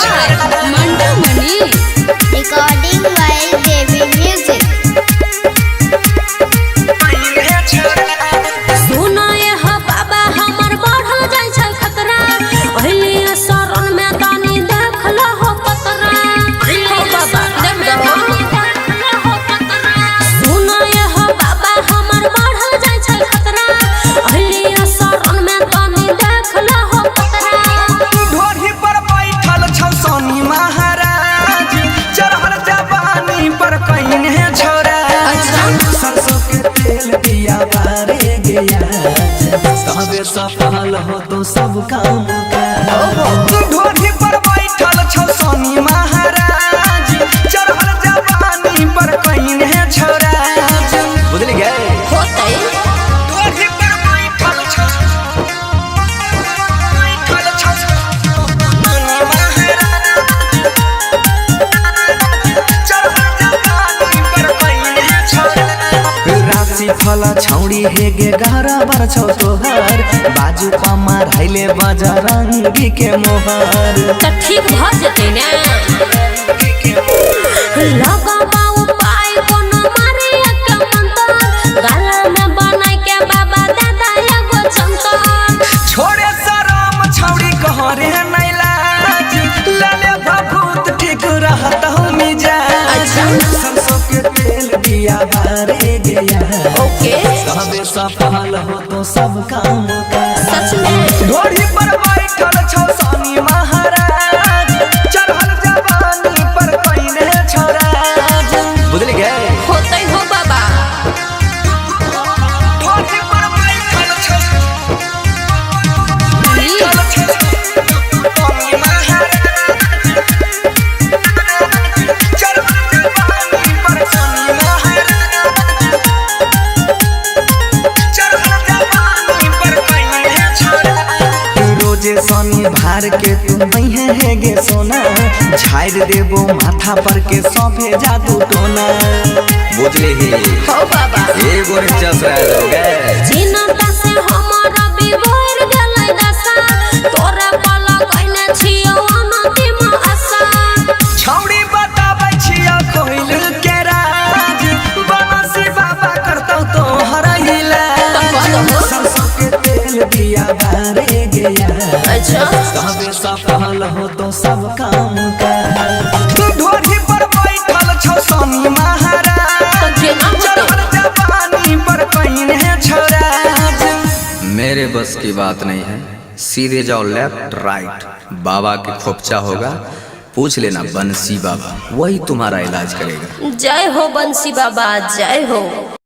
by Mantu Mani. Recording by Devi Music. सुनाए ह बाबा हमर बढ़ल जाइ छै खतरा, अहिली शरण में दानी देख लहो पतरा। हो बाबा देख दहो। सुनाए ह बाबा हमर बढ़ल जाइ छै खतरा, अहिली शरण में दानी देख लहो पतरा। ढोरी पर बैठल छौ सोनी महाराज, चढ़ल जवानी पर कहिने छोरा। अच्छा। सरसों के तेल दिया बारे गया, तबे सफल हो तो सब काम का। ढोरी पर बैठल छौ सोनी महाराज, चढ़ल जवानी पर कहिने छोरा। बुझली गए? होतै। ढोरी पर बैठल छौ, बैठल छौ सोनी महाराज, चढ़ल जवानी पर कहिने छोरा। राशि फल छौड़ी हेगे गहरा बर छौ तोहर, बाजू पमा रहिले बजरंगी के मोहर। तऽ ठीक भऽ जेतै ने। लगाबा उपाय कोनो मारे के मंतर, गला में बनाय के बाबा दादा एगो चंतर। छोड़े शरम छौड़ी कहरे नै लाज, लाले भभूत ठीक रहत हूँ मिजाज। अच्छा। सरसों के तेल दिया बारे गया, ओके। तबे सफल हो तो सब काम का। सच में? ढोरी पर बैठल छौ सोनी महाराज, चढ़ल जवानी पर कहिने छोराज। बुझली गए? होतै हो बाबा। ढोरी पर बैठल छौ, बैठल छौ सोनी महाराज, चढ़ल जवानी पर सोनी महाराज, चढ़ल जवानी पर कहिने छोराज। रोजे सोनी भार के तू बहे हेगे सोना, झाड़ देबो माथा पर के सौंपे जादू टोना। बुझली ही? हो बाबा। एगो रे चस रह गए। चिन्ता से हमर बिगड़ गेलै दशा, तोरा पलक कइने छियौ अनंतिम आशा। छौड़ी बताबै छिया कोइल के राज, बनसी बाबा करतौ तोहर इलाज। तऽ कऽ दहो। सरसों के तेल दिया बारे गया, अच्छा। तबे सफल हो तो सब काम का। ढोरी पर बैठल छौ सोनी महाराज, तऽ केना होतै? चढ़ल जवानी पर कहिने छोराज। मेरे बस की बात नहीं है, सीधे जाओ लेफ्ट राइट, बाबा के खोपचा होगा, पूछ लेना बंसी बाबा, वही तुम्हारा इलाज करेगा। जय हो बंसी बाबा, जय हो।